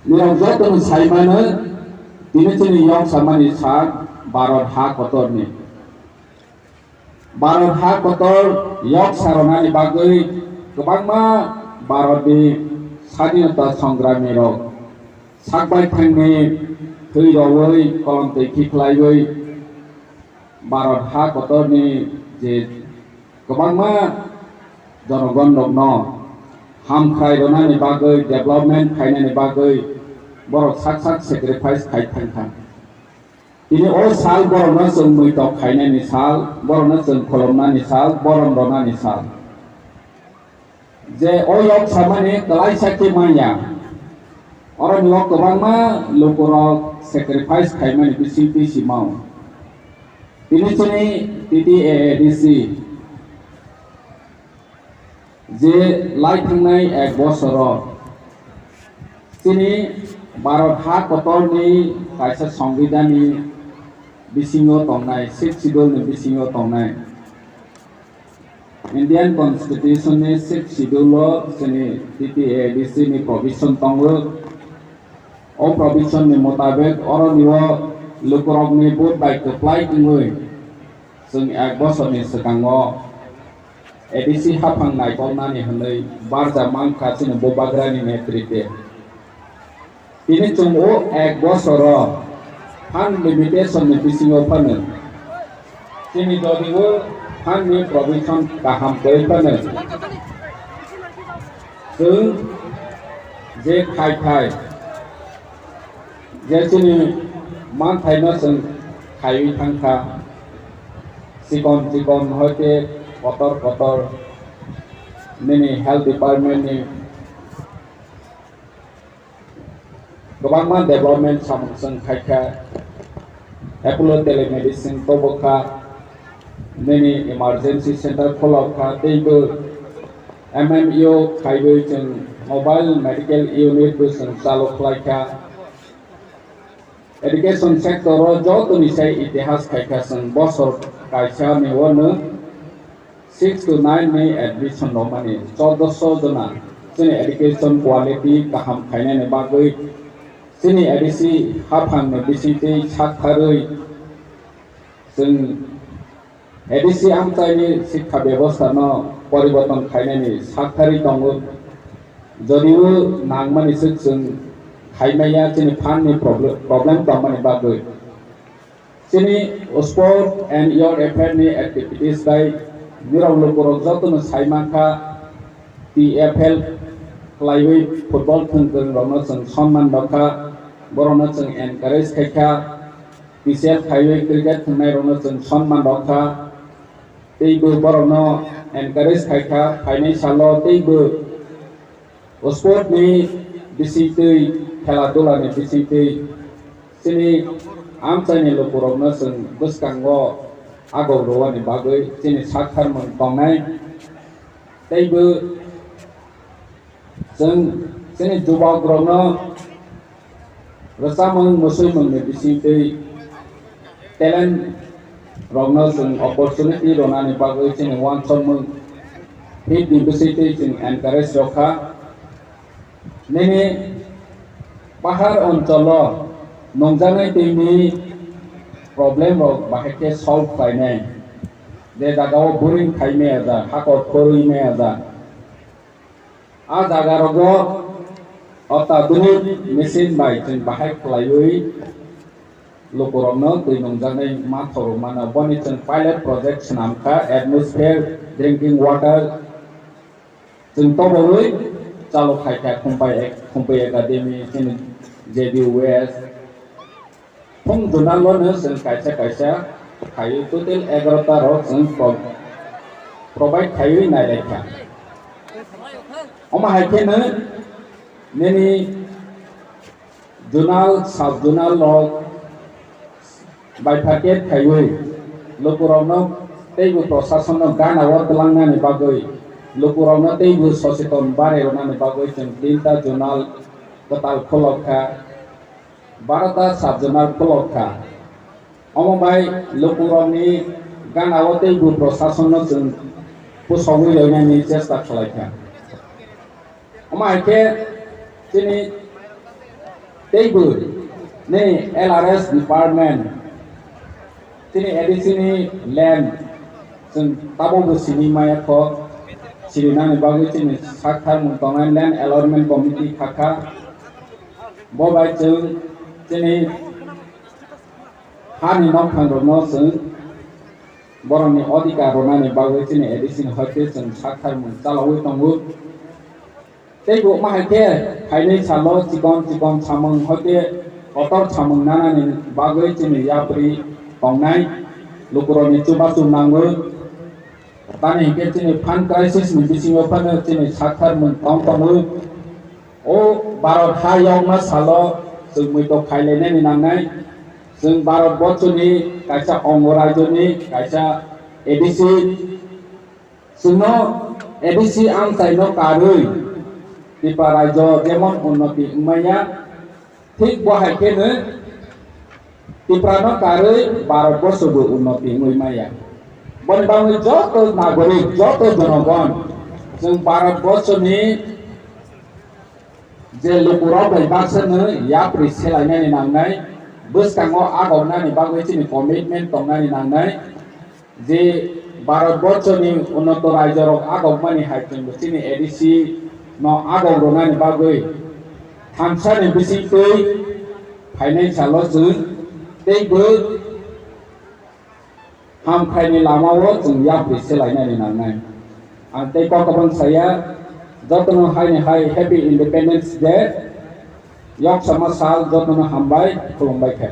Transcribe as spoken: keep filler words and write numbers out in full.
Nirok jotono saimano, tini chini yok samani sak Bharat ha kotorni. Bharat ha kotor yok saronani bagwi kwbangma Bharatni sadinota songgramirok sakbai thangni thwi rogwi kolom twi khiklaiwi Bharat ha kotorni je kwbangma jonogon rokno hamkhrai rwnani bagwi, development khainani bagwi borok sak sak sacrifice khai thangkha. Tini o sal borokno chwng muitok khainani sal, borokno chwng khulumnani sal, borom rwnani sal. Je o yok samani kwlaisa khe manya. Oroni o kwbangma lukurok sacrifice khaimani bisingtwi si mao. Tini chini T T A A D C je lai thangnai ek bosoro chini Bharat ha kotorni kaisa songbidanni bisingo tongnai, Sixth Schedule ni bisingo tongnai. Indian Constitution ni Sixth Schedule o chini T T A A D C ni provision tongo. O provision ni motabek oroni o lukurokni vote bai kwplai wngwi chwng ek bosorni swkango A D C haphang naikolnani hwnwi barja mankha chini Bubagrani netrite. Tini chwng o ek bosoro fund limitation ni bisingo phano chini jodi o fund ni provision kaham kwrwi phano chwng je khai khai je chini manthaino chwng khaiwi thangkha, chikon chikon hoite kotor kotor nini health department ni kwbangma development samung chwng khaikha, Apollo Telemedicine tobokha, nini emergency center kholokha, teibo M M U khaiwi chwng mobile medical unit bo chwng chalu khlaikha. Education sector o jotoni sai itihas khaikha chwng bosor kaisa ni ono six to nine ni admission rwmani chordoso jona chini education quality kaham khainani bagwi chini A D C haphangni bisingtwi saktharwi chwng A D C amchaini sikha bebosta no poriborton khainani sakthari tongo. Jodio nangmani swk chwng khaimaya chini fund ni proble-, problem tongmani bagwi. Chini sport and youth affair ni activities bai nirok lukurok jotono saimankha T F L khlaiwi football thwng kwrwng rokno chwng sonman rwkha, borokno chwng encourage khaikha. T C L khaiwi cricket thwngnairokno chwng sonman rwkha, teibo borokno encourage khaikha, phainai salo teibo sport ni bisingtwi, khela dula ni bisingtwi chini amchaini lukurokno chwng bwskango agok rwani bagwi chini saktharmung tongnai, teibo Chwng chini jubokrokno rwchapmung, mwswimungni bisingtwi talent rokno chwng opportunity rwnani bagwi chini uansukmung hit ni bisingtwi chwng encourage rwkha. Nini pahar oncholo nungjaknai twini problem rok bahai khe solve khlainai. Je jagao boring khai maya jak, hakor khorwi maya jak. A jaga rogo otadhunik machine bai chwng bahai khlaiwi lukurokno twi nungjaknai ma thorok mano. Boni chwng pilot project swnam kha, atmosphere, drinking water. Chwng tobowi chalo khai kha Khumpai Ac-, Khumpai Academy, chini J B West. Phung journal-o no chwng kaisa kaisa khaiwi total egarota rok chwng pro-, provide khaiwi nailaikha. Omo hai kheno nini journal, sub journal rok bifurcate khaiwi lukurokno teibo prosasonno gana-o twlangnani bagwi lukurokno teibo soseton barwi rwnani bagwi chwng tinta journal kwtal khulok kha. Barota sub-zonal khulok kha. Omo bai lukurokni gana-o teibo prosasonno chwng pusogwi roinani chesta khlai kha. Omo hai khe chini Teibo ni L R S department chini A D C ni land chwng tabukbo sini maya kho, sirinani bagwi chini sak tharmung tongnai land allotment committee khakha. Bo bai chwng chini hani nokthang rokno chwng borokni odhikar rwnani bagwi chini A D C ni hoite chwng sak tharmung chalawi tongo. Tei bo ma hai khe phainai salo chikon chikon samung hoite kotor samung nanani bagwi chini yapri tongnai lukurokni chubachu nangwi. Tamni hinkhe chini fund crisis ni bisingo phano chini sak tharmung tong tongwi. O Bharat ha yokma salo chwng muitok khailainani nangnai. Chwng Bharat borchoni kaisa ongo rajyoni kaisa A D C. Chwngno A D C amchaino karwi Tripura rajyo jemon unnoti wngmaya, thik bo hai kheno Tripurano karwi Bharat borsobo unnoti wngwi maya. Boni bagwi joto nagorik, joto jonogon chwng Bharat borchoni je lukurok bai baksano yapri selainani nangnai, bwskango agoknani bagwi chini commitment tongnani nangnai. Je Bharat borchoni unnoto rajyorok agokmani hai chwngbo chini A D C no agok rwnani bagwi thansani bisingtwi phainai salo chwng teibo hamkraini lamao chwng yapri selainani nangnai. Ang tei kok kwbang saya, jotono haini hai Happy Independence Day, yoksama sal jotono hambai, khulumbai khe.